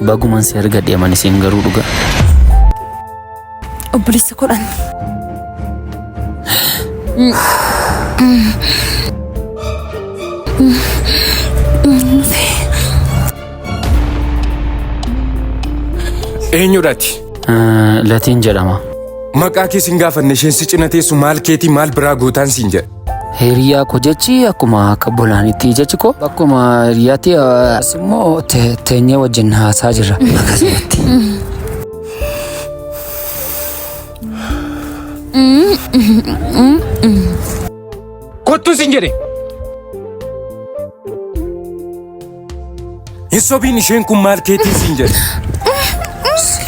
Baguman si argadhe aman isiin garuu dhuga. Obboleessa kodhan. Eenyudha ati? Latiin jedhama. Maqaa kee sin gaafanne isheen si cina teessu maal keetii maal biraa gootaan siin jedha. Hiriyaa koo jechi akkuma akka bolaanitti jechi koo akkuma hiriyaatti as immoo teenyee wajjin haasaa jirra akkasumatti. Kottu sin jedhe. Hin sobiin isheen kun maal keetii siin jedhe.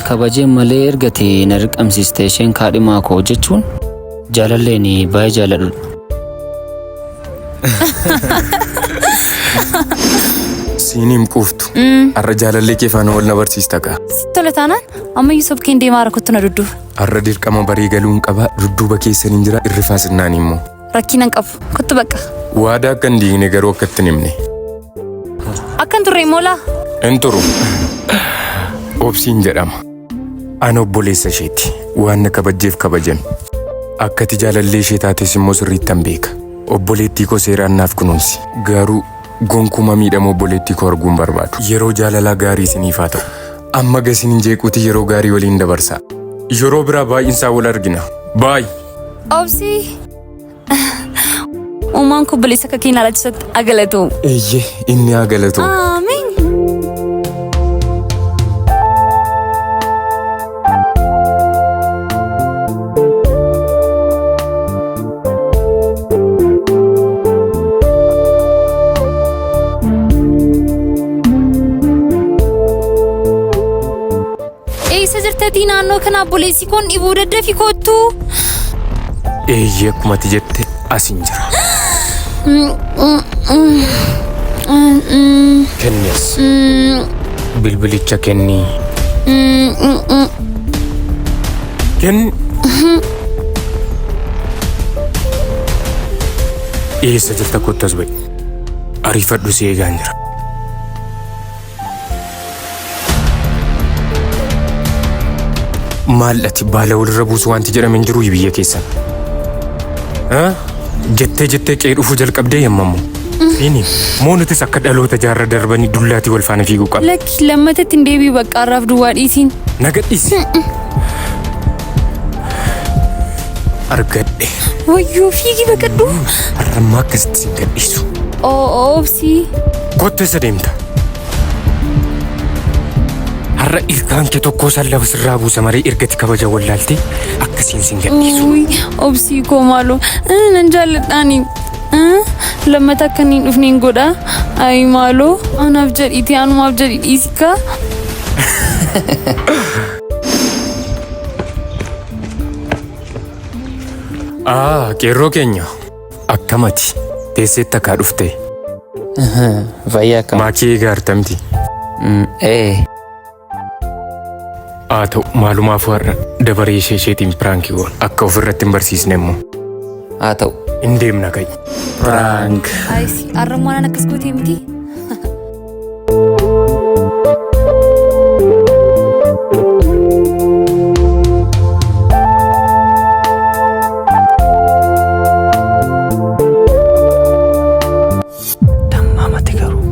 Kabajeen malee erga ta'e na dirqamsiiste isheen kaadhimaa koo jechuun jaalalleen baay'ee jaalladhudha. Siin hin quuftu. Har'a jaalallee kee faana wal na barsiista kaa. Sitti tola taanaan ammayyuu sobkeen deemaa rakkottu na dudduuba. Har'a dirqama barii galuun qaba dudduuba keessan hin jira irrifaa sinnaan immoo. Rakkina hin qabu. Kottu bakka. Waadaa akka hin diigne garuu akka itti hin himne. Akkan turre immoo laa. Hin turu. Obsiin jedhama. Ana obboleessa isheeti. Waan na kabajjeef kabajami. Akka ati jaalallee ishee taates immoo sirriittan beeka. Obboleettii koo seeraan naaf kunuunsi. Garuu gonkumaa miidhama obboleettii koo arguu hin barbaadu. Yeroo jaalalaa gaarii isiniif haa ta'u. Amma gasin hin jeequuti yeroo gaarii waliin dabarsaa. Yeroo biraa baay'insaa wal argina. Baay! Obsii. Uumaan koo obboleessa akka kee na laachisatti haa galatoomu. Eeyyee inni haa galatoomu. Aamiin. Eessa jirtatii naannoo kana obboleessi koon dhibuu daddafi kottuu. Eeyyee akkuma ati jette asin jira. Kennis. Bilbilicha kenni. Kenni. Eessa jirta kottu as ba'i. Ariifadhu si eegaan jira. Maal ati baala walirra buusu wanti jedhame hin jiru biyya keessan. Jettee jettee qe'ee dhufuu jalqabdee yemmamu. Ini moo nutis akka dhaloota jaarra darbanii dullaatii wal faana fiiguu qabna. Lakki lammata ittiin deebi'u bakka har'aaf duwwaa dhiisiin. Na gadhiisi. Argadhe. Wayyoo fiigi baqadhu. Har'ammaa akkasitti sin gadhiisu. Obsii. Kottu eessa deemta? Har'a ilkaan kee tokkoo san lafa sirraa buusa maree ergati kabaja wallaalte akkasiin sin gadhiisu. Uy, obsii koo maaloo nan jaalladhaani. Lammata akka inni hin dhufne hin godha. Ayi maaloo anaaf jedhiiti anumaaf jedhi dhiisi kaa. Aa, qeerroo keenya akkamati teesseetti akkaa dhufte. Fayyaa akkam. Maakii eegaarta miti. Ee. Haa ta'u maalumaaf har'a dabaree ishee isheetiin piraankii goona. Akka ofirratti hin barsiisne immoo. Haa ta'u. Hin deemna ka'i. Piraank. Ayisi har'ammoo anaan akkas gootee miti. Dammaamate garuu.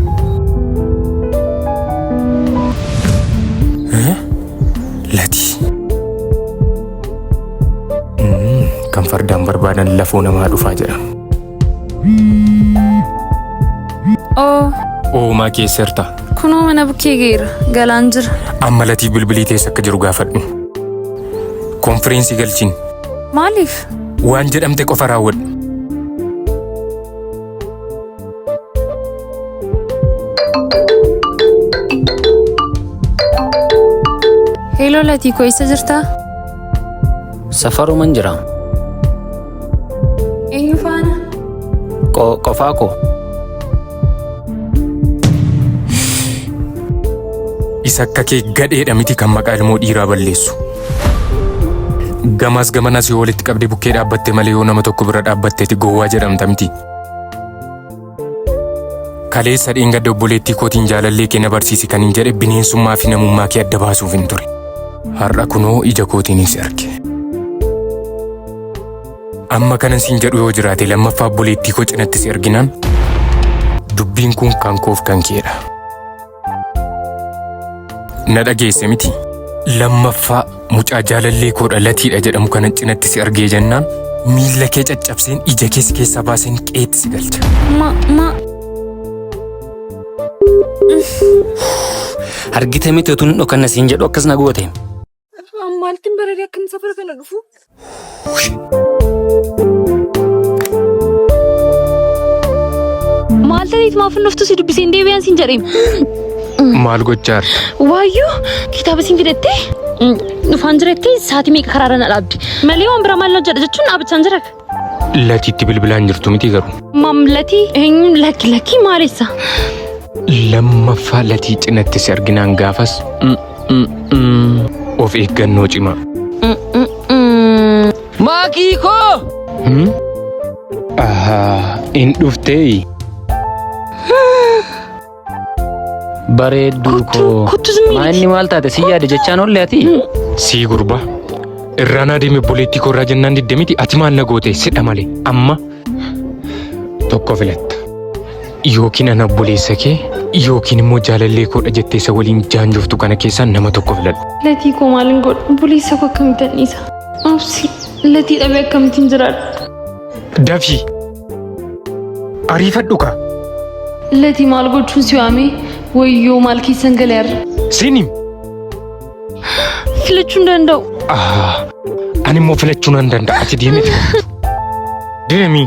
Lati. Kan fardaan barbaadan lafoo namaa dhufaa jedha. Oo Oomaa keesserta. kunoo mana bukkee geera galaan jira. Amma latiif bilbilii teessa akka jiru gaafadhu. Konfireensii galchiin. Maaliif? Waan jedhamte qofa raawwadhu. Heeloo latii koo eessa jirtaa? Safaruman jira. Eenyu faana? Qofaa koo. Isa akka kee gadheedha miti kan maqaa ilmoo dhiiraa balleessu. Gamaas gamanas yoo walitti qabdee bukkee dhaabbatte malee yoo nama tokko bira dhaabbatteeti gowwaa jedhamta miti. Kaleessa dheengadda obboleettii kootiin jaalallee kee na barsiisi kan hin jedhe bineensummaa fi namummaa kee adda baasuuf hin ture. Har'a kunoo ija kootiinis arge. Amma kanan siin jedhu yoo jiraate lammaffaa obboleettii koo cinatti si arginaan dubbiin kun kan koof kan keedha. Na dhageesse miti. Lammaffaa mucaa jaalallee koodha latiidha jedhamu kana cinatti si argee jennaan miilla kee caccabseen ija kee si keessaa baaseen qeetti si galcha. Ma ma Argite miti utuun dhokanna siin jedhu akkas na goote. Maaltiin bareedee akkam safara kana dhufu? Maal ta'eet maaf hin dhuftu si dubbisee hin deebi'an siin jedheem. Maal gochaa jirta? Waayyuu kitaaba siin fidattee dhufaan jirettee sa'aatii meeqa karaarra na dhaabde. Malee waan biraa maal hojjedha jechuun dhaabachaan jira. Latiitti bilbilaan jirtu miti garuu. Maam latii eenyuun lakki lakki maalessa? Lammaffaa latii cinatti si arginaan gaafas mm, mm, mm, of eeggannoo cimaa. Maakii koo! Hmm? Ahaa, in dhuftee? Bareedduu koo. Kottu zimmi. Maa inni maal taate si yaade jechaan oolle ati? Sii gurbaa. Irraan adeeme obboleettii koo irraa jennaan didde miti ati maal na goote sidha malee amma tokko filatta. Yookiin ana obboleessa kee yookiin immoo jaalallee koodha jettee isa waliin jaanjoftu kana keessaa nama tokko filadhu. Latii koo maalin godhu obboleessa koo akkamittan dhiisa? Obsi latii dhabee akkamittiin jiraadha? Dafii! Ariifadhu kaa! Latii maal gochuun si waamee wayyoo maal keessan galee har'a? Sinim! Filachuu hin danda'u. Ani immoo filachuu nan danda'a. Ati deemi. Deemi.